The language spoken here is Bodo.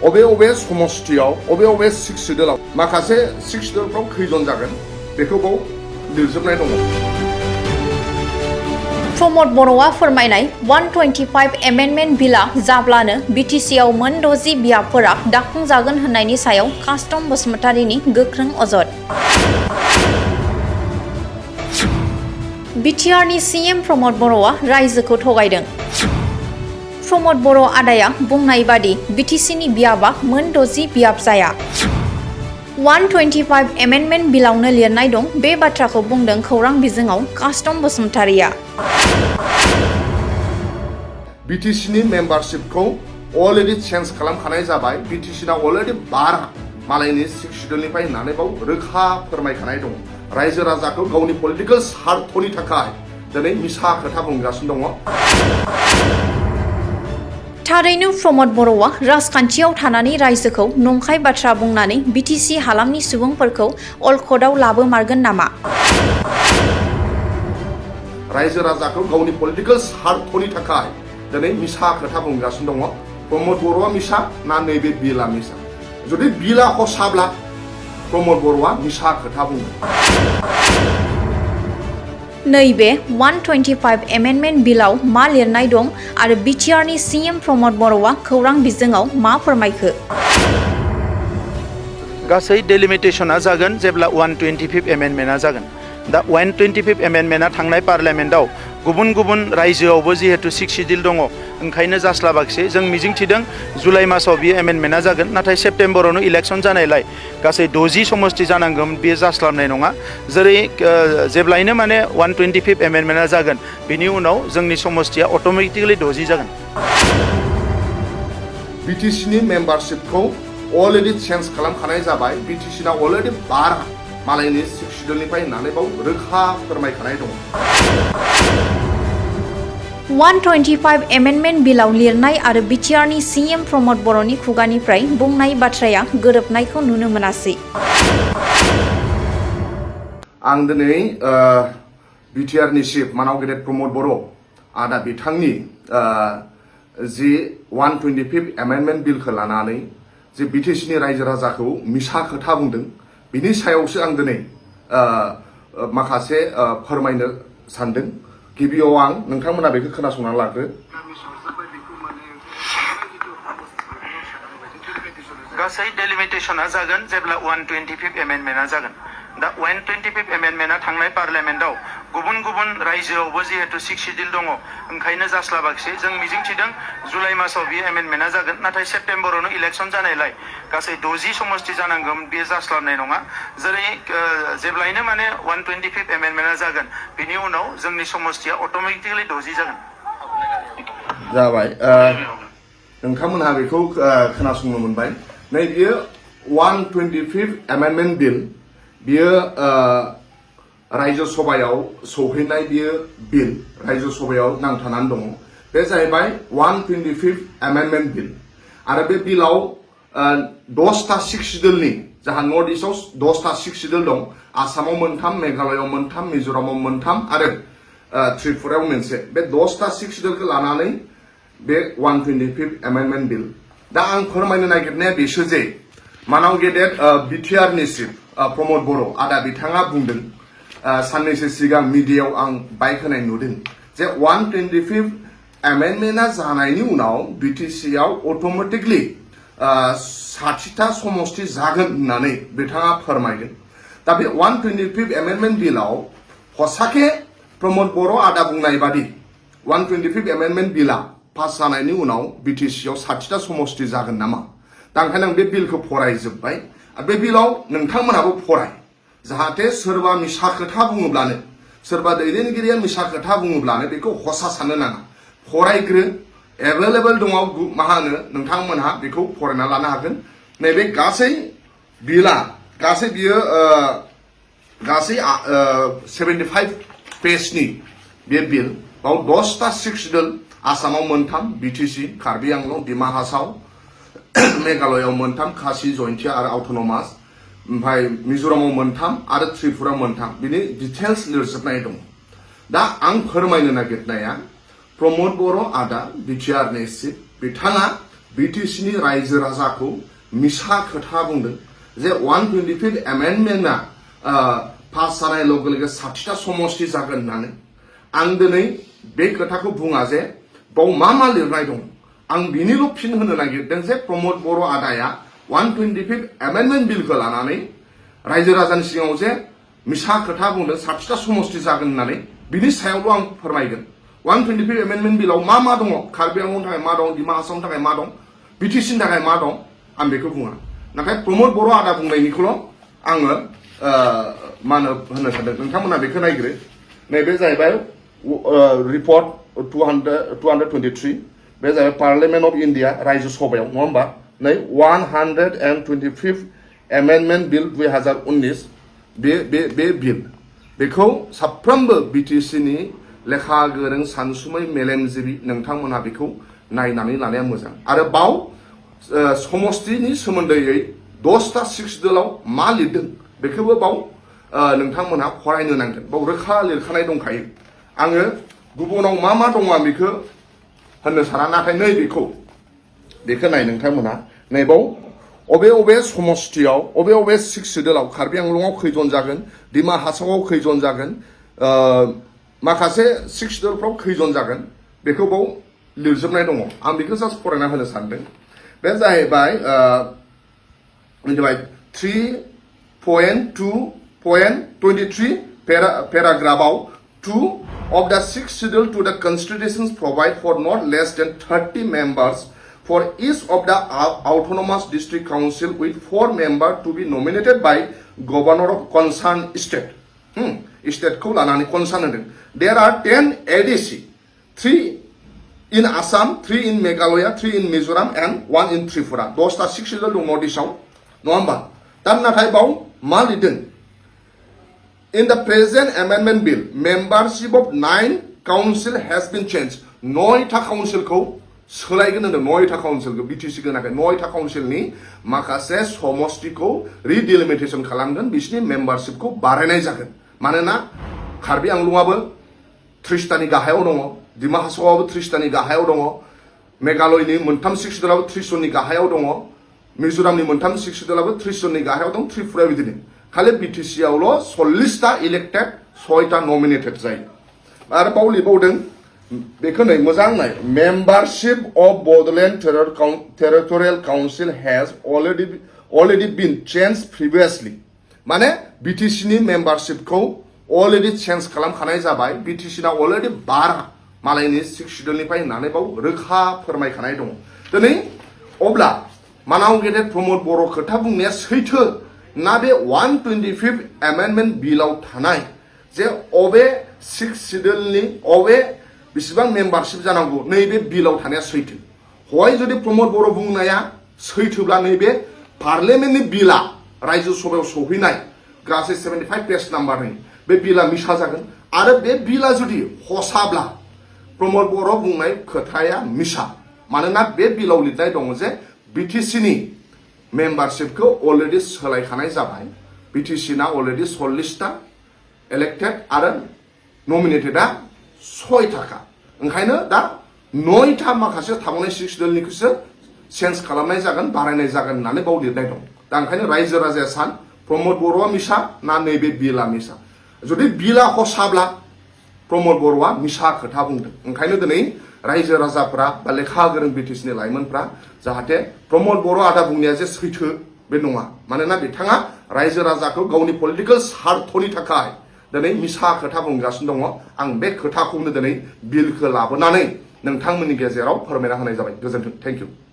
अबे समस्थियाव अबे 6 सिडुलाव माखासे 6 सिडुलफ्राव खैजन जागोन बेखौ बाव लिरजोबनाय दङ। रमद बर'आ फोरमायनाय 125 एमेन्डमेन्ट बिलआ जाब्लानो बिटिसिआव मोन 60 बियाबफोरा दाफुंजागोन होननायनि सायाव कास्टम बसुमतारीनि गोख्रों अजद। बिटिआरनि सीएम रमद बर'आ रायजोखौ थगायदों। रमद बर' आदाया बुंनाय बादि बिटिसिनि बियाबा मोन 60 बियाब जाया। 125 एमेन्डमेन्ट बिलावनो लिरनाय दं बे बाथ्राखौ बुंदों खौरां बिजोङाव कास्टम बसुमतारीया। बिटिसिनि मेम्बारशिपखौ अलरेडि चेन्ज खालामखानाय जाबाय। बिटिसिना अलरेडि 12 मालायनि 6 सिडुलनिफ्राय होननानै बाव रोखा फोरमायखानाय दं। रायजो राजाखौ गावनि पलिटिकेल स्वार्थनि थाखाय दिनै मिसा खोथा बुंगासिनो दङ। थारैनो रमद बर'आ राजखान्थियाव थानानै रायजोखौ नंखाय बाथ्रा बुंनानै बिटिसि हालामनि सुबुंफोरखौ अलखदाव लाबोमारगोन नामा? रायजो राजाखौ गावनि पलिटिकेल स्वार्थनि थाखाय दिनै मिसा खोथा बुंगासिनो दङ। रमद बर'आ मिसा ना नैबे बिलआ मिसा? जुदि बिलआ हसाब्ला रमद बर'आ मिसा खोथा बुङो। नैबे 125 एमेन्डमेन्ट बिलाव मा लिरनाय दं आरो बिटिआरनि सीएम रमद बर'आ खौरां बिजोङाव मा फोरमायखो? गासै डेलिमिटेशना जागोन जेब्ला 125 एमेन्डमेन्टआ जागोन। दा 125 एमेन्डमेन्टआ थांनाय पार्लियामेन्टआव गुबुन गुबुन रायजोआवबो जिहेतु 6 सिडिउल दङ ओंखायनो जास्लाबाखिसै। जों मिजिंथिदों जुलाइ मासाव बियो एमेन्डमेन्टआ जागोन, नाथाय सेप्तेम्बरावनो इलेक्सन जानायलाय गासै 60 समस्ति जानांगौमोन, बेयो जास्लाबनाय नङा। जेरै जेब्लायनो माने 125 एमेन्डमेन्टआ जागोन बिनि उनाव जोंनि समस्तिया अट'मेटिकलि 60 जागोन। बिटिसिनि मेम्बारशिपखौ अलरेडि चेन्ज खालामखानाय जाबाय। बिटिसिना अलरेडि 12 मालायनि 6 सिडुलनिफ्राय होननानै बाव रोखा फोरमायखानाय दङ। 125 एमेन्डमेन्ट बिलाव लिरनाय आरो बिटिआरनि सीएम रमद बर'नि खुगानिफ्राय बुंनाय बाथ्राया गोरोबनायखौ नुनो मोनासै। आं दिनै बिटिआरनि चिफ मानाव गेदेर प्रमद बर' आदा बिथांनि जि 125 एमेन्डमेन्ट बिलखौ लानानै जे बिटिसिनि रायजो राजाखौ मिसा खोथा बुंदों बिनि सायावसो आं दिनै माखासे फोरमायनो सानदों। गिबियाव आं नोंथांमोना बेखौ खोनासंना लाग्रो। गासै डेलिमिटेशना जागोन जेब्ला 125 एमेन्डमेन्टआ जागोन। दा 125 एमेन्डमेन्टआ थांनाय पार्लियामेन्टआव गुबुन गुबुन रायजोआवबो जिहेतु 6 सिडिउल दङ ओंखायनो जास्लाबाखिसै। जों मिजिंथिदों जुलाइ मासाव बियो एमेन्डमेन्टआ जागोन, नाथाय सेप्तेम्बरावनो इलेक्सन जानायलाय गासै 60 समस्ति जानांगौमोन, बेयो जास्लाबनाय नङा। जेरै जेब्लायनो माने 125 एमेन्डमेन्टआ जागोन बिनि उनाव जोंनि समस्तिया अट'मेटिकलि 60 जागोन। जाबाय। नोंथांमोनहा बेखौ खोनासंनो मोनबाय। नै बियो 125 एमेन्डमेन्ट बिल, बियो रायजो सभायाव सौहैनाय बियो बिल रायजो सभायाव नांथानानै दङ। बे जाहैबाय 125 एमेन्डमेन्ट बिल आरो बे बिलाव 10टा 6 सिडुलनि जाहा नर्थ इस्टआव 10टा 6 सिडुल दं। आसामाव 3, मेघालयआव 3, मिज'रामाव 3 आरो त्रिपुरायाव मोनसे। बे 10टा 6 सिडुलखौ लानानै बे 125 एमेन्डमेन्ट बिल। दा आं फोरमायनो नागिरनाया बेसो जे मानाव गेदेर बिटिआरनि चिफ प्रमद बर' आदा बिथाङा बुंदों साननैसो सिगां मिडियायाव आं बाइक होनाय नुदों जे 125 एमेन्डमेन्टआ जानायनि उनाव बिटिसिआव अट'मेटिकलि 60टा समस्ति जागोन होननानै बिथाङा फोरमायदों। दा बे 125 एमेन्डमेन्ट बिलाव हसाके प्रमद बर' आदा बुंनाय बादि 125 एमेन्डमेन्ट बिला पास जानायनि उनाव बिटिसिआव 60टा समस्ति जागोन नामा? दा ओंखायनो आं बे बिलखौ फरायजोब्बाय। बे बिलाव नोंथांमोनाबो फराय, जाहाथे सोरबा मिसा खोथा बुङोब्लानो, सोरबा दैदेनगिरिया मिसा खोथा बुङोब्लानो बेखौ हसा साननो नाङा। फरायग्रो, एभेलेबल दङ, मा होनो नोंथांमोनहा बेखौ फरायना लानो हागोन। नैबे गासै बिला गासै बियो गासै 75 पेजनि बे बिल। बाव 10टा 6 सिडुल, आसामाव 3, बिटिसि, कार्बि आंलं, डिमा हासाव, मेघालयआव 3, खासि, जयन्तिया आरो अट'नमास, ओमफ्राय मिज'रामाव 3 आरो त्रिपुरायाव 3 बिनि डिटेल्स लिरजोबनाय दं। दा आं फोरमायनो नागिरनाया प्रमद बर' आदा बिटिआरनि चिफ बिथाङा बिटिसिनि रायजो राजाखौ मिसा खोथा बुंदों जे 125 एमेन्डमेन्टआ पास जानाय लोगो लोगो 60टा समष्टि जागोन होननानै आं दिनै बे खोथाखौ बुङा जे बाव मा लिरनाय दं आं बिनिल' फिन होनो नागिरदों जे प्रमद बर' आदाया 125 एमेन्डमेन्ट बिलखौ लानानै रायजो राजानि सिगाङाव जे मिसा खोथा बुंदों 60टा समष्टि जागोन होननानै बिनि सायावल' आं फोरमायगोन 125 एमेन्डमेन्ट बिलाव मा दङ कार्बि आंलंनि थाखाय मा दं डिमा हासावनि थाखाय मा दं बिटिसिनि थाखाय मा दं आं बेखौ बुङा नाथाय प्रमद बर' आदा बुंनायनिखौल' आङो मा होनो सानदों नोंथांमोना बेखौ नायग्रो नैबे जाहैबाय रिपर्ट 223 बे जाहैबाय पार्लियामेन्ट अफ इन्डिया रायजो सभायाव नङा होमबा नै 125 एमेन्डमेन्ट बिल 2019 बे बिल बेखौ साफ्रोमबो बिटिसिनि लेखा गोरों सानसुमै मेलेमजिबि नोंथांमोनहा बेखौ नायनानै लानाया मोजां आरो बाव समष्टिनि सोमोन्दैयै 10टा सिक्सडुलाव मा लिरदों बेखौबो बाव नोंथांमोनहा फरायनो नांगोन बाव रोखा लिरखानाय दंखायो आङो गुबुनाव मा दङ आं बेखौ होननो साना नाथाय नै बेखौ नाय नोंथांमोनहा नैबाव अबे समष्टियाव अबे सिक्सडुलाव कार्बि आंलंआव खैजन जागोन डिमा हासावआव खैजन जागोन माखासे सिक्सडुलफ्राव खैजन जागोन बेखौ बाव लिरजोबनाय दङ आं बेखौ जास्ट फरायना होनो सानदों बे जाहैबाय 3.2.23 पेराग्राफाव 2 of the sixth schedule to the constitutions provide for not less than 30 members for each of the autonomous district council with 4 members to be nominated by governor of concerned state. State ko lanani concerned. There are 10 ADC, 3 in Assam, 3 in Meghalaya, 3 in Mizoram, and 1 in Tripura. Those are 6 schedule do Nordishaw. November. Dan nathai baw malidin. In the present amendment bill, membership of 9 council has been changed. 9टा council को सोलायगोन होनदों 9टा council को BTC गोनाखै 9टा council नि माखासे समष्टि को रिडिलिमिटेशन खालामगोन बिसोरनि membership को बारायनाय जागोन मानोना कार्बि आंलंआबो 30टानि गाहायाव दङ डिमा हासावआबो 30टानि गाहायाव दङ मेघालयनि मोनथाम सिक्सडुलाबो 30 जननि गाहायाव दङ मिजोरामनि मोनथाम सिक्सडुलाबो 30 जननि गाहायाव दं त्रिपुरा बिदिनो खालि BTC आवल' 40टा इलेक्टेड 6टा नमिनेटेड जायो आरो बाव लिरबावदों बेखौ नै मोजां नाय membership of Bodoland territorial council has already been change previously माने BTC नि मेम्बारशिपखौ अलरेडि चेन्ज खालामखानाय जाबाय BTC ना अलरेडि 12 मालायनि 6 शिड्युलनिफ्राय होननानै बाव रोखा फोरमायखानाय दङ दिनै अब्ला मानाव गेदेर प्रमद बर' खोथा बुंनाया सैथो ना बे 125 एमेन्डमेन्ट बिलाव थानाय जे अबे 6 शिड्युलनि अबे बेसेबां मेम्बारशिप जानांगौ नैबे बिलाव थानाया सैथो हय जुदि प्रमद बर' बुंनाया सैथोब्ला नैबे पार्लियामेन्टनि बिला रायजो सभायाव सौहैनाय गासै 75 पेज नाम्बारनि बे बिला मिसा जागोन आरो बे बिला जुदि हसाब्ला प्रमद बर' बुंनाय खोथाया मिसा मानोना बे बिलाव लिरनाय दङ जे BTC नि मेम्बारशिपखौ अलरेडि सोलायखानाय जाबाय BTC ना अलरेडि 40टा इलेक्टेड आरो नमिनेटेडआ 6टाखा ओंखायनो दा 9टा माखासे थाबावनाय 6 शिड्युलनिखौसो चेन्ज खालामनाय जागोन बारायनाय जागोन होननानै बाव लिरनाय दं दा ओंखायनो रायजो राजाया सान प्रमद बर'आ मिसा ना नैबे बिला मिसा जुदि बिला हसाब्ला प्रमद बर'आ मिसा खोथा बुंदों ओंखायनो दिनै रायजो राजाफोरा बा लेखा गोरों BTC नि लाइमोनफ्रा जाहाथे प्रमद बर' आदा बुंनाया जे सैथो बे नङा मानोना बिथाङा रायजो राजाखौ गावनि पलिटिकेल स्वार्थनि थाखाय दिनै मिसा खोथा बुंगासिनो दङ आं बे खोथाखौनो दिनै बिलखौ लाबोनानै नोंथांमोननि गेजेराव फोरमायना होनाय जाबाय गोजोन्थों थेंक इउ